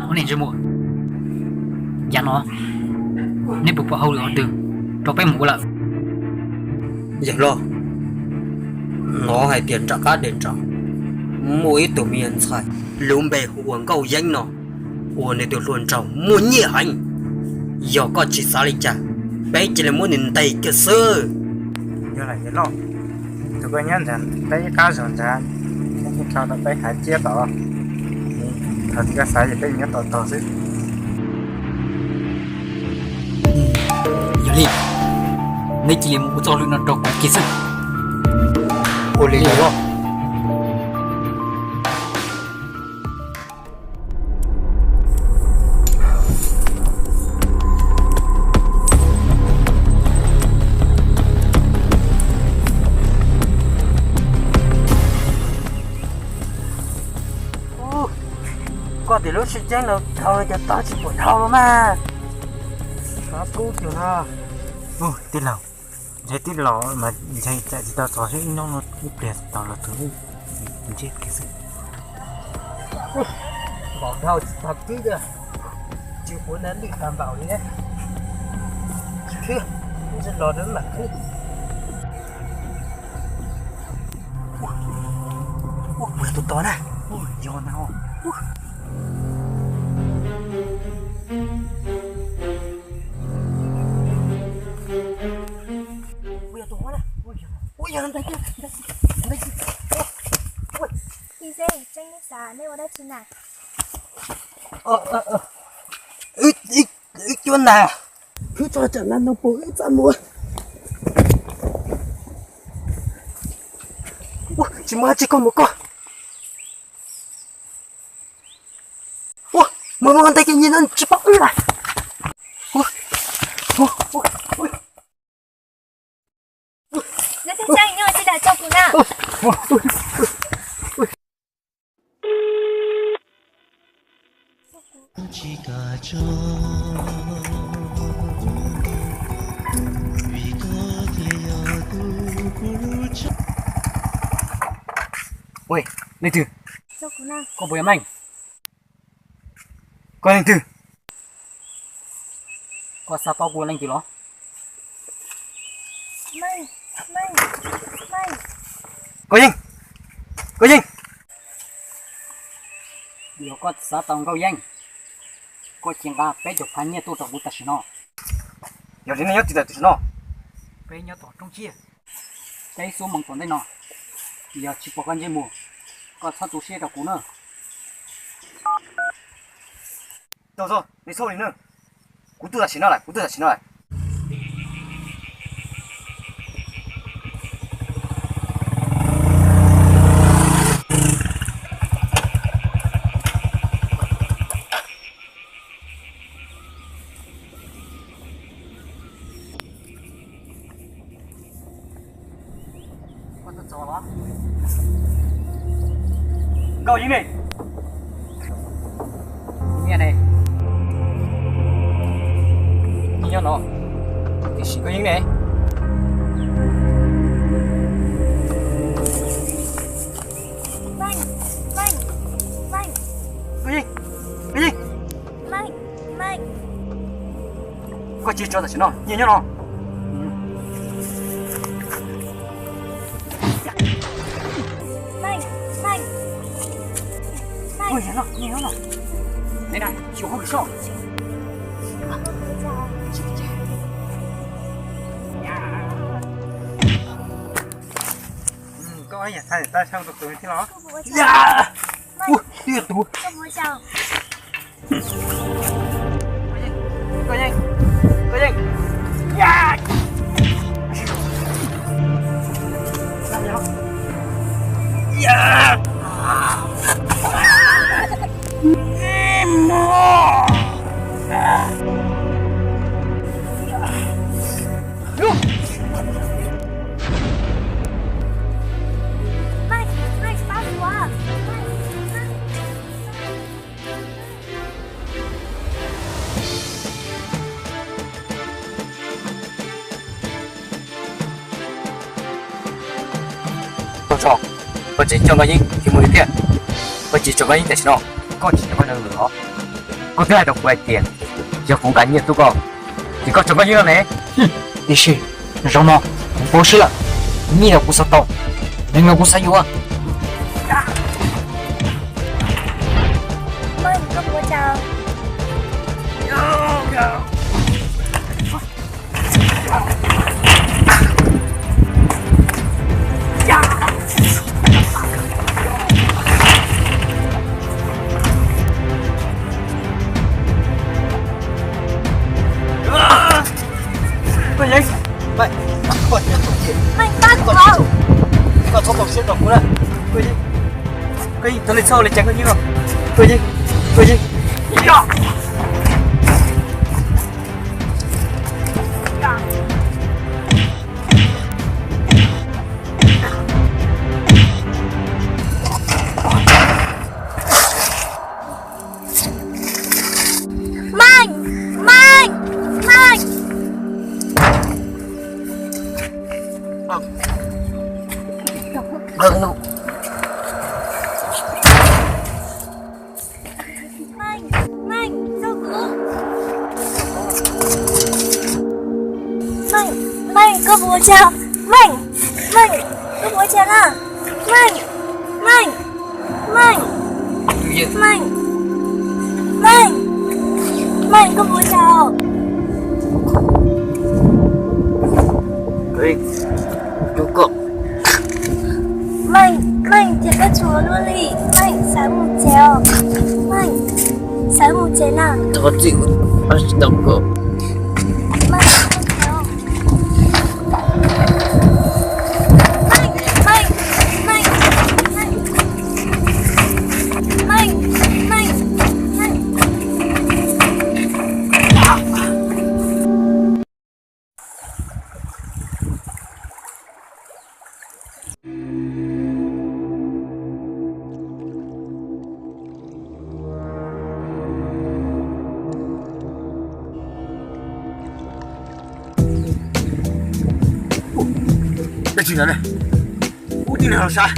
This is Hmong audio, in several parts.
Ob niag ntsej muag, yav no neb puas pom hauj lwm qhov twg rau peb mus ua lawm? Yawg loj, hnov hais tias nram qab dej nrad muaj ib tug me nyuam ntxhais lub npe hu ua Nkauj Yeeb no, ua nws tus hluas nraug muaj nyiaj heev. Yog koj tsis xav li cas, peb cia li muab nws ntes kiag xwb. Yog lawm yawg loj, tus koj nyob ntawd peb ib qab zog ntawd, neb cia li tso rau peb hais ciab tod. Thaum twg koj xav ces peb nyob tos tog xwb. Yog li, neb cia li mus ua txoj hauj lwm no rau kuv kiag xwb. Ua li yawg loj. Koj tias lub sib ceeb no dhau li cas tod tsis pom dhau los mas. Xav kub tiag no. Tij laug, ntshe twb los mas ntshe tsis tau txog ib hnub no ib pliag tau los tus ntsej kiag xwb. Npaum dhau tsis tau twb tiag, tsis quav ntawd lwj tag npaum li. Tsis khwb, ntsej los rau mam khwb. Ua, ua, ua tus tod na. Ua, yog na. Ua yog tus huab na. Ua yog ntag, ntag, ntag. Ib txhia tseem xav nej ua dab tsi na? Wb cuab nas, wb tso tsam nas no puas wb txaj muag. Ua, tsis muaj dab tsi, koj mus koj. Ua, mus mus ntej kiag nyias no tsis pom wb lawm. Ua, ua, ua. Neb tib tseem nyob tsis dam tso kuv na. Ua, leej twg? Koj puas yog meej? Koj leej twg? Koj xav paub kuv leej twg los? Koj Yeej, Koj Yeej. Yog koj xav tau Nkauj Yeej, koj cia nqa peb caug phav nyiaj tuaj rau kuv tam sim no. Yog li nej nyob twg tam sim no? Peb nyob tom roob tsiaj. Peb xub moos tom ntej no, yog tsis pom koj ntsej muag, koj txhob tu siab rau kuv na. Txhob li na, kuv tuaj tam sim no lawm, kuv tuaj tam sim no lawm. Nkauj Yeej ne? Nyiaj ne? Nyiaj nyob no, tiam sis Nkauj Yeej ne? Nkauj Yeej, Nkauj Yeej. Koj cia tso tam sim no, nyiaj nyob no. Nyiaj nyob no. Neb na, xyuas hauj lwm soj. Koj yam txhais tau sau tus tus thiab los? Ua, twb yog tus. Koj Yeej, Koj Yeej, Koj Yeej. Koj tso, koj tseem coj Nkauj Yeej thiab mus li thiab. Koj tsis tso Nkauj Yeej tam sim no, koj tsis nyob qhov no lawm los? Koj twb hais rau kuv hais tias yog kuv nqa nyiaj tuaj koj, ces koj tso koj nyiaj no ne. Tiam sis zaum no kuv paub siab lawm, nyiaj yog kuv xav tau, neeg yog kuv xav yuav. Koj Yeeb, Meej, koj txhob tau siab rau kuv na. Koj Yeeb, koj Yeeb, txhob li txhob li cas koj Yeeb os. Koj Yeeb, koj Yeeb. Meej, Meej, Meej. Meej, Meej, koj puas, Meej, Meej, koj puas ua cas? Meej, Meej, koj puas ua cas na? Meej, Meej, Meej, Meej, Meej, Meej, koj puas ua cas? Meej, Meej, ces koj tshuav luaj li. Meej, xav mus tsev os. Meej, xav mus tsev na. Tsis tau koj. Meej, Meej, Meej, Meej, Meej, Meej, Meej. Dab tsi ntawd ne? Ub, tib neeg los sav.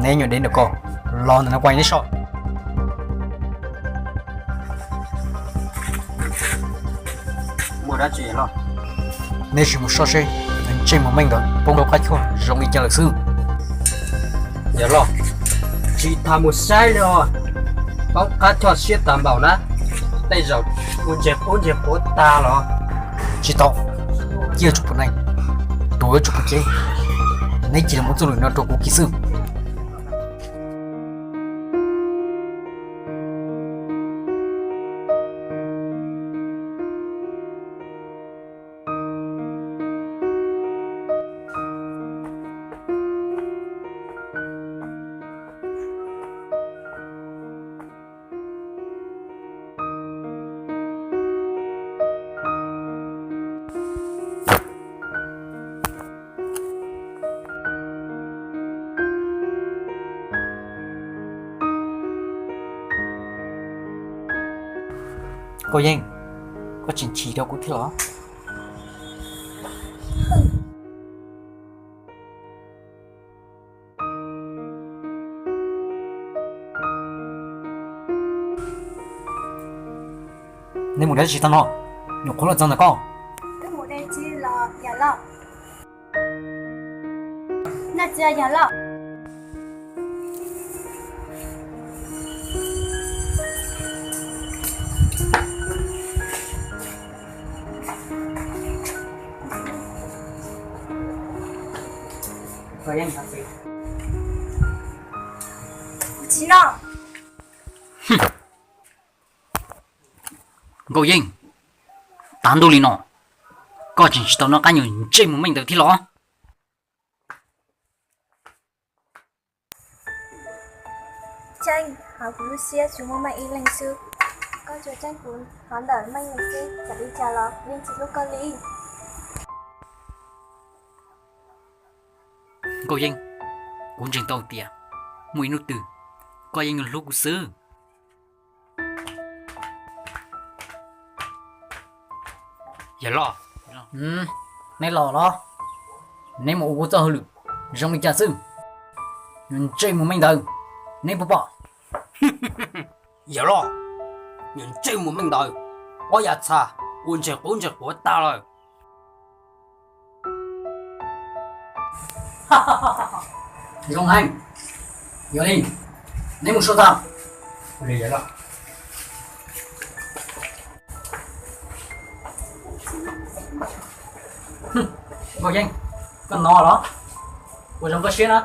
Neb nyuam dev ntawm ko, los ntawm no kuv neb soj. Neb sim mus soj seb, ntsej muag Meej ntawd poob rau qab chua zoo li cas lawm xwb. Yawg loj, tsis tas mus saib li os, poob qab chua siab tas npaum na, tej zaum ua ntseg qub ntseg quav tag los. Tsis tau, cia tsuas pub neeg, tuav tsuas pub cev, neb cia li mus ua txuj lwm no rau kuv kiag xwb. Koj Yeej, koj tseem chim rau kuv thiab los? Neb mus dab tsi tag no? Nyuam qhuav los txog ntawm ko. Wb mus de txiv los yog loj? Noj txiv yog loj. Tsis noj. Nkauj Yeej, tav ntuj li no, koj tseem tsis tau noj qab nyuag ntsej muag meej ntawd thiab los? Tseeb, hauv kuv lub siab tsuas muaj Meej ib leeg xwb. Koj tsuas tseeb kuv qhov ntawm Meej xwb, txawm li cas los yeej tsis hlub koj li. Nkauj Yeej, kuv ntseeg tau tias muaj ib hnub twg koj yeej yuav hlub kuv xwb. Yawm Loj, neb los los, neb mus ua kuv txoj hauj lwm zoo li cas xwb? Ntsej muag meej ntawd, neb puas pom? Yawm Loj, ntsej muag meej ntawd, ob yav txha ua ntseg qub ntseg quav tag lawm. Zoo heev. Yog li, neb mus soj tag. Nkauj Yeej, koj hnov los? Ua zoo koj siab na.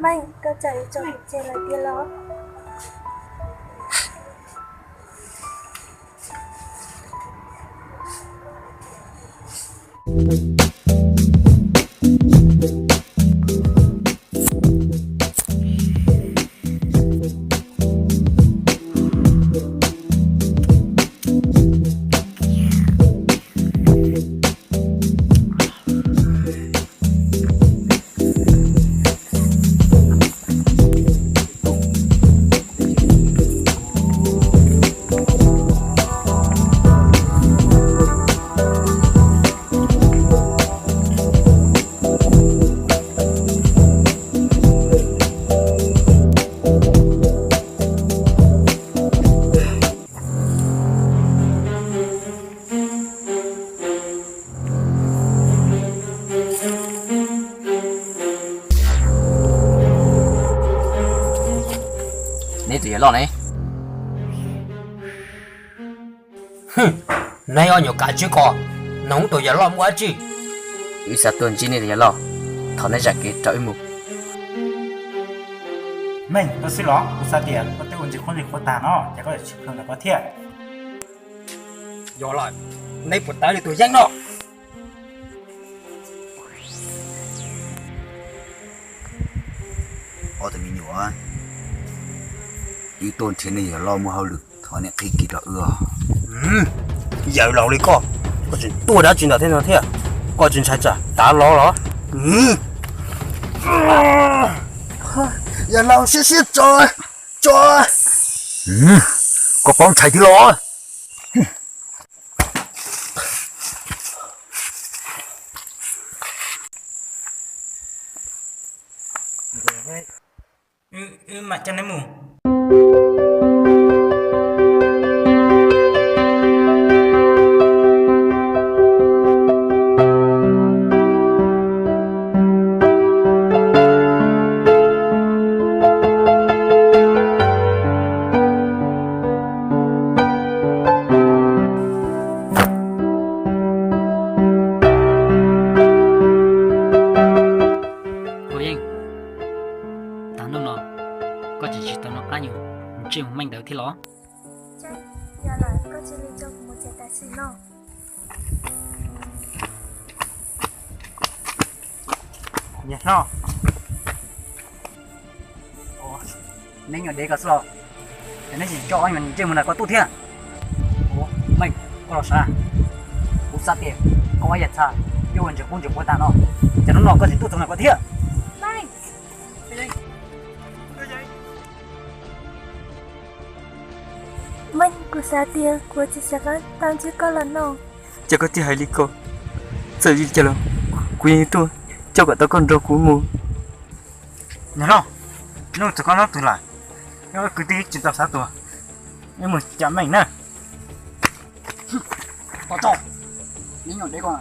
Meej, koj tso kuv tseg lawm tiag los? Neb tus yawm loj ne? Neb ob nyuag kav tswv ko, neb tus yawm loj muaj dab tsi? Wb xav tuaj ntsib neb tus yawm loj, thov neb zam kev rau wb mus. Meej, koj xwb los? Kuv xav tias koj twb ua ntsis qhuab ntsej qhuav tag no, ces koj yuav tsis plhws ntawm ko thiab. Yog lawm, neb puas tawv li tus yeeb no? Ob tug me nyuam, wb tuaj nrhiav nej yawm loj muaj hauj lwm, thov nej qhib kis rau wb. Yawm laus li koj, koj tseem tuaj dab tsi ntawm thiab no thiab? Koj tsis ntshai tsam tav los los? Yawm laus siab siab tso, tso. Koj paub ntshai thiab los? Wb mam coj neb mus. Nkauj Yeej, tag ntuj no koj tseem tsis tau noj qab nyuag ntsej muag meej ntawd thiab los? Yog lawm, koj cia li coj kuv mus tsev tam sim no. Niam hlob, neb nyuam dev ko xwb los, es neb tseem coj ob nyuam ntsej muag ntawm ko tuaj thiab. Meej, koj los sav, kuv xav tias koj ob yam txha yuav ua ntsis qub ntsis quav tag no, ces hnub no koj tseem tuaj txog ntawm ko thiab. Meej, kuv xav tias kuv tsis xav tau ntsib koj lawm no. Ces koj thiaj hais li ko, txawm li cas los kuv yeej tuaj coj kom tau koj nrog kuv mus. Niam hlob, hnub twg koj hnub twg lawm, wb kwv tij tsis tau xav tuag, wb mus cam meej na. Tos tso, neb nyuam dev ko,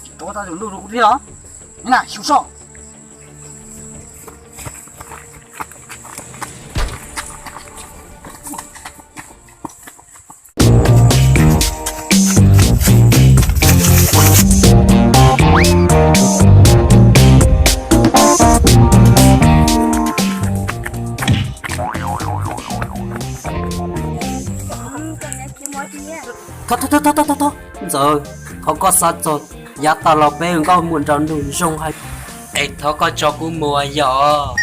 tsis rov tau tus ntuj rau kuv thiab los? Neb na, xyu soj. Thov, thov, thov, thov, thov, Ntxawm, thov koj xa txog yav tas los peb nkauj muam nrog nraug zoo hais, es thov koj tso kuv mus yom.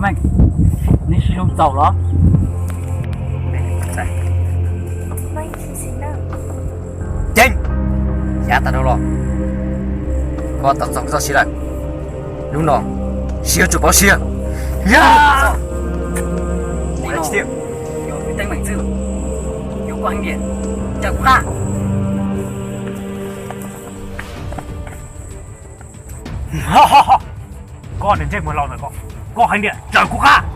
Meej, neb sib hlub txaus los? Ceeb, yav tas dhau los koj tau txog koj txoj siab lawm. Hnub no sib yuav tsum pauv siab. Yog, teeb meem xwb, yuav koj heev tiag, ntsaws kuv qab. Koj niag ntsej muag laus ntawm koj, koj heev tiag, ntsaws kuv qab.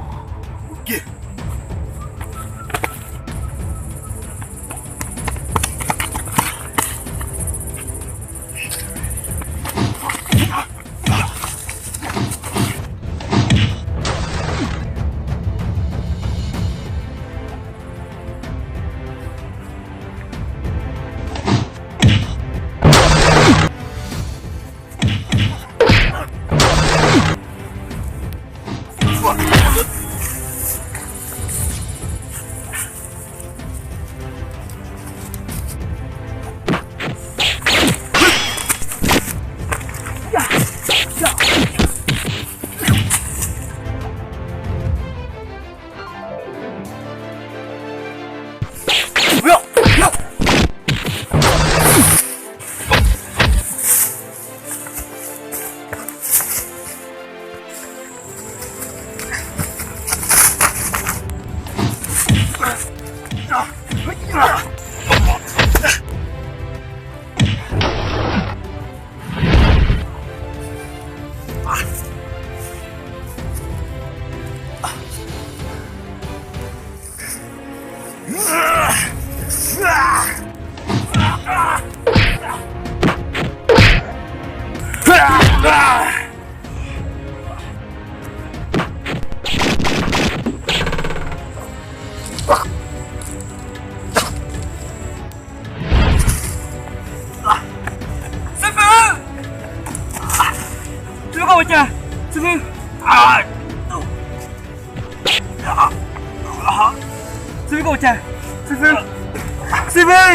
Xib fwb, xib fwb, koj ua cas? Xib fwb, xib fwb, koj ua cas? Xib fwb, xib fwb,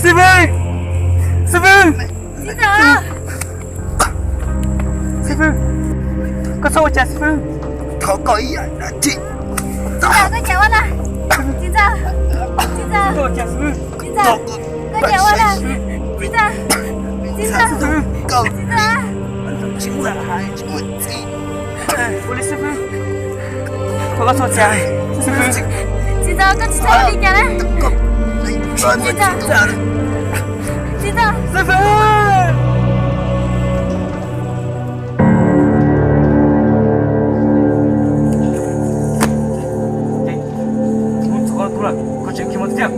xib fwb, xib fwb, xib fwb, xib fwb, koj txhob ua cas xib fwb. Thov koj ib yam dab tsi. Txiv ntxawm, koj cas ua na? Txiv ntxawm, txiv ntxawm, txiv ntxawm, koj cas ua na? Txiv ntxawm, txiv ntxawm, txiv ntxawm, ua li xib fwb, thov koj txhob ua cas xib fwb. Txiv ntxawm, koj tsis txhob ua li cas na. Txiv ntxawm, txiv ntxawm, xib fwb. Tub, txog koj tub lawm, koj tseem khiav mus tiag.